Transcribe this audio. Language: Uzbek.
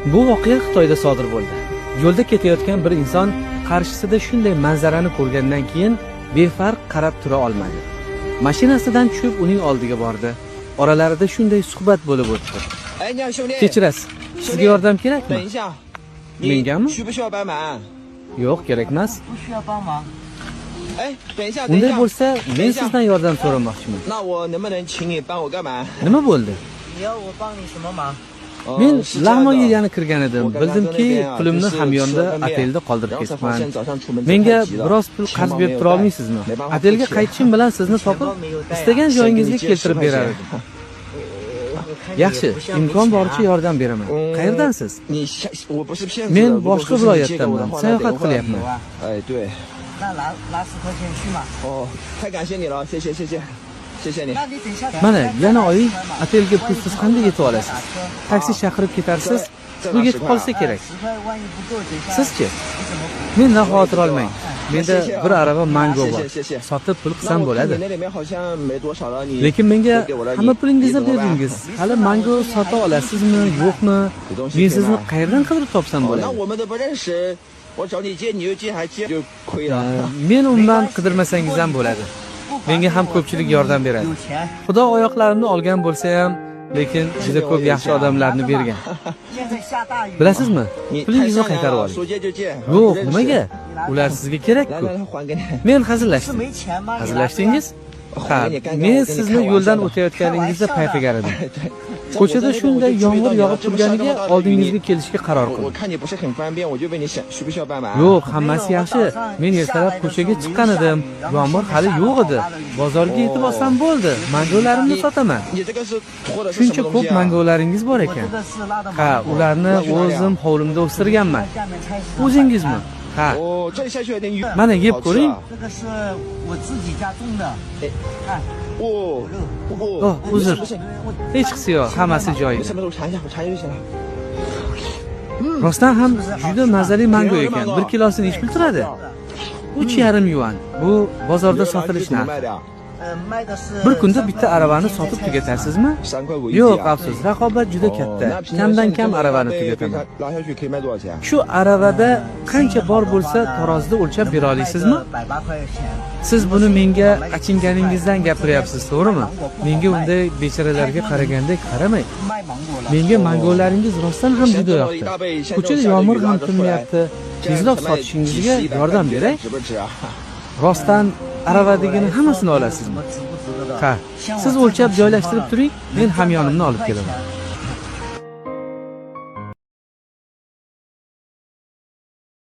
Bu voqea Xitoyda sodir bo'ldi. Yo'lda ketayotgan bir inson qarshisida shunday manzarani ko'rgandan keyin befarq qarab tura olmadi. Mashinasidan tushib uning oldiga bordi. Oralarida shunday suhbat bo'lib o'tdi. 哎，你好，兄弟。 Kechirasiz, sizga yordam kerakmi? 等一下，你 Mengami? 需不需要帮忙？ Yo'q, kerak emas. 不需要帮忙。哎，等一下，等一 Unday 下。 bo'lsa, men sizdan yordam so'ramoqchiman. 那我能不能请你帮我个忙？ Nima bo'ldi? 你要我帮你什么忙？ Men 是这样的 lag'mon yegani kirgan edim. 我刚刚 Bildimki, 在那边啊 pulimni 就是 hamyonda 吃了个面 otelda qoldirib 然后才发 ketibman. 现早上出门走 Menga 太急了 biroz pul 钱 qarz 包 berib 没有 tura 带 olmaysizmi? 没办法 Otelga 付钱 qaytishim bilan sizni topib, istagan 先给你 joyingizga 借 keltirib 10块 berar 钱 edim. Yaxshi, imkon boricha yordam beraman. Qayerdansiz? 你下我不是骗子， Men 如果 boshqa 说是你借给我的 viloyatdanman, 话，那 sayohat 等一会儿 qilyapman. 哎，对，那拿拿10块钱去嘛。哦，太感谢你了，谢谢谢谢，谢谢你。那你等一下。 Mana, yana oying, otelga pulsiz qanday yetib olasiz? Taksi chaqirib ketarsiz, pul yetib qolsa kerak. 10块万一不够，等一下。 Sizchi? 你怎么补？ Mendan xavotir olmang. Menda bir arava mango bor. Sotib pul 那 qilsam 我看你 bo'ladi. 那里面好像没多少了，你 Lekin menga 给我了， hamma 你 pulingizni 你怎么办 berdingiz. Hali mango sota olasizmi, yo'qmi? Men sizni qayerdan qidirib topsam 哦， bo'ladi? 那我们都不认识，我找你借，你又借还借，就亏了。 Men undan qidirmasangiz ham bo'ladi. Menga ham ko'pchilik yordam beradi. 有钱。 Xudo oyoqlarimni olgan bo'lsa ham, lekin juda ko'p yaxshi odamlarni bergan. 现在下大雨。 Bilasizmi? 你太 Pulingizni 善良 qaytarib 了， oling. 说借就借。 Yo'q, 不认识 nimaga? Ular sizga kerak-ku. 来来来，还给你。 Men 是 hazillashdim. 没钱吗？你拿着啊 Hazillashdingiz? Ha, men sizni yo'ldan o'tayotganingizda payqagan edim. Ko'chada shunday yomg'ir yog'ib turganiga oldingizga kelishga qaror 我我 qildim. 看你不是很方便，我就问你想需不需要帮忙？ Yo'q, hammasi yaxshi. Men ertalab ko'chaga chiqqan edim. Yomg'ir hali yo'q edi. Bozorga yetib olsam bo'ldi. Mangolarimni sotaman. 你这个是拖的是什 Shuncha 么东 ko'p 西啊？ mangolaringiz bor 我 ekan. 这个是拉的 Ha, 芒果。 ularni o'zim hovlimda o'stirganman. 下面菜市场 O'zingizmi? Ha. 哦，这里下去有点雨。 Mana yeb 好吃 ko'ring. 啊这个是我自己家种的。看，哦哦 Oh, uzr. 没事 Hechqisi yo'q, hammasi 没事 joyida. 没事，我尝一下，我尝一下就行了。 Rostdan ham juda mazali mango ekan. 1 kilosi nechi pul turadi? 3,5 yuan. Bu bozorda 你这个 sotilish 是怎么 narxi. 卖的啊？卖的是。 Bir kunda bitta aravani sotib tugatasizmi? 3块5一斤 Yo'q, 啊。 afsus, raqobat juda 哦 katta. 那平常 Kamdan 像你 kam 这么 aravani 大杯 tugataman. 拉下去可以卖多少钱啊？ Shu aravada qancha bor bo'lsa tarozida o'lchab bera olasizmi? 180块钱。 Siz buni menga achinganingizdan gapiryapsiz, to'g'rimi? Menga unday bechoralarga qaragandek qaramang. 卖芒果了。 Menga mangolaringiz rostdan ham juda yoqdi. Ko'chada yomg'ir ham tinmayapti. Tezroq sotishingizga yordam beray. 值不值啊？ Rostdan aravadagini hammasini olasizmi? 值不值得的？ Ha, siz o'lchab joylashtirib turing, men hamyonimni olib kelaman.